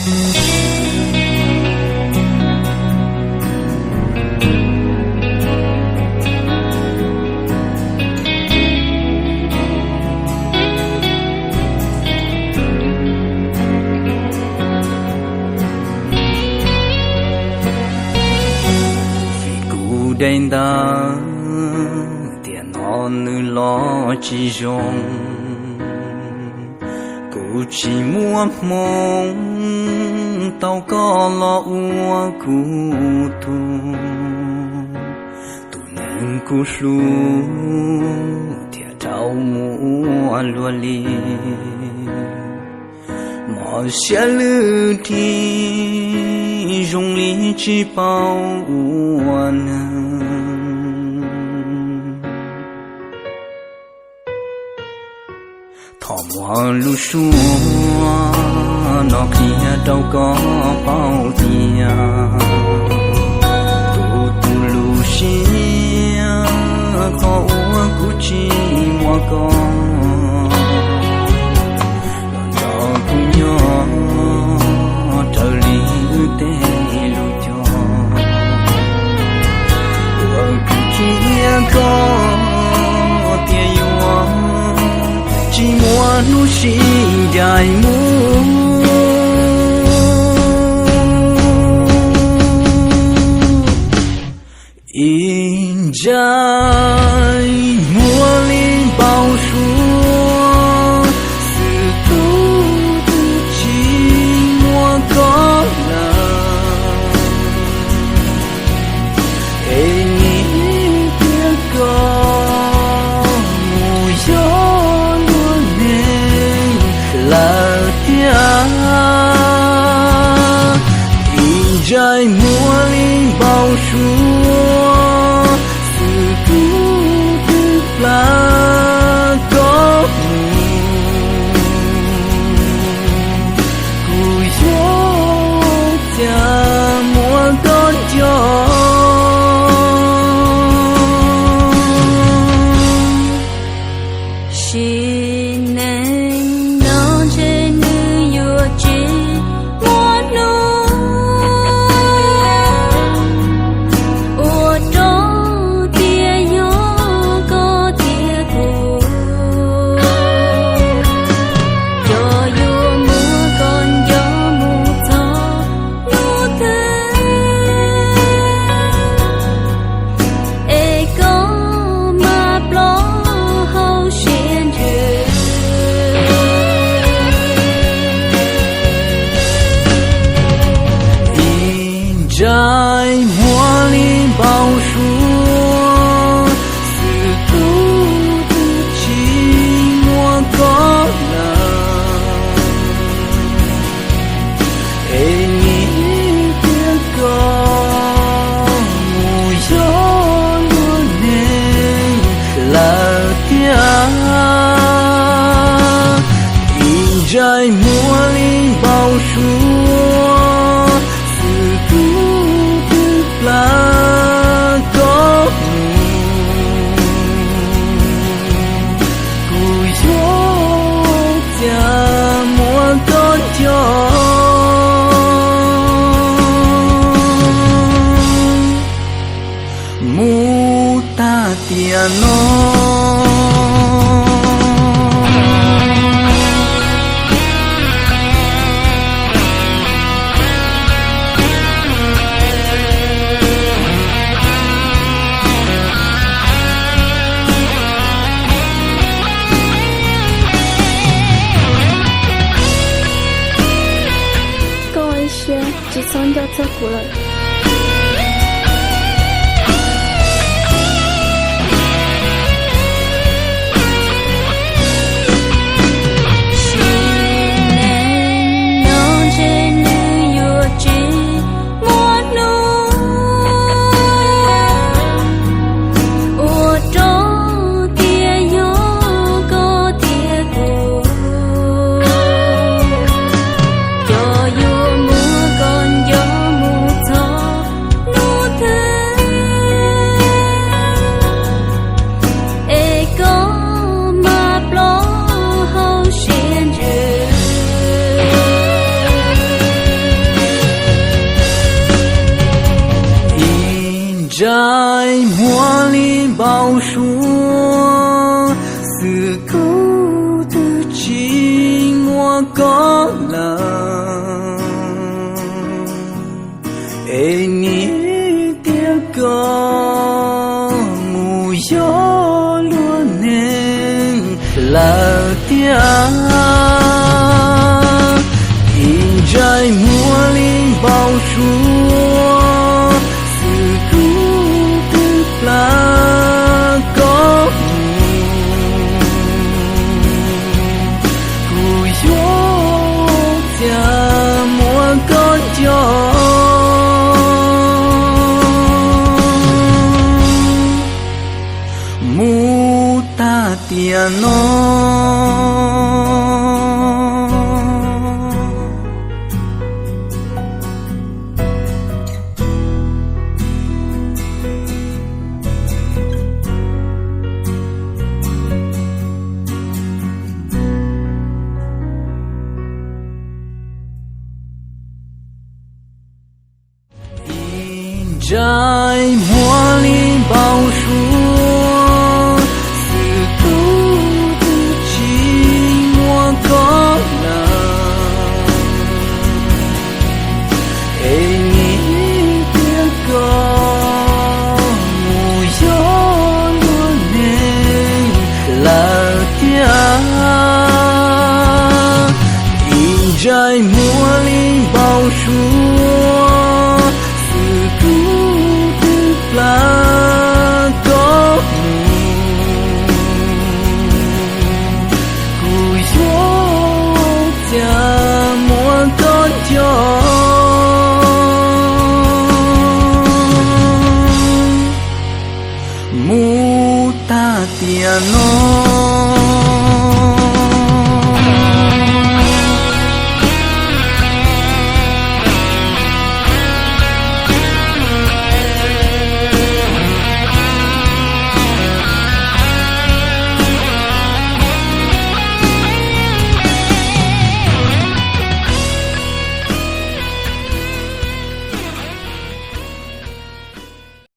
Vim kuv dai ntawv tiam no nws los tsis zoo, kuv tsis muaj hmoo tau koj los ua kuv tug. Tus neeg kuv hlub thiaj rau mus ua luag li. Mos siab lwj dib zoo li tsis paub ua neeg. Thov muab lub suab no qhia rau koj paub tias tus tu lub siab qhov uas kuv tsis muaj koj los nrog kuv nyob raws li wb tej lus cog. Uas kuv qhia koj tias yuav tsis muaj hnub sib ncaim mus. Ib ntsais muag li npau suav, xwb tus twb tsis muaj koj lawm. Es nim tias koj mus yog luag neeg lawm thiab. Ib ntsais muag li npau suav, xwb tus twb plam koj mus. Kuv yuav cas muab koj nco. Sim neej no ntshe nws yuav tsis muaj hnub ua rau tias yog koj thiab kuv, cov yuav muab koj nco mus txog hnub twg, es koj mam ploj hauv siab ntsws. Ib ntsais muag li npau suav, xwb tus twb tsis muaj koj lawm. Es nim tias koj mus yog luag neeg lawm thiab. Ib ntsais muag li npau suav, xwb tus twb plam koj mus. Kuv yuav cas muab koj nco. Mus tag tiam no. Koj ib siab tsis txhob nco txog kuv lawm. Sim neej no ntshe nws yuav tsis muaj hnub ua rau tias yog koj thiab kuv, cov yuav muab koj nco mus txog Ntsej muag li npau suav, xwm kub twb tsis muaj koj lawm, es niam thiab koj mus yog luag neeg lawm tiag. Ib ntsej muag li npau suav, xwm kub twb plam koj mus, kuv yuav txia muab koj nco mus tag tiam no. Ib ntsej muag li npau suav, xwm kub twb tsis muaj koj lawm, es niam thiab koj mus yog luag neeg lawm tiag. Ib ntsej muag li npau suav, xwm kub twb plam koj mus, kuv yuav txia muab koj nco mus tag tiam no.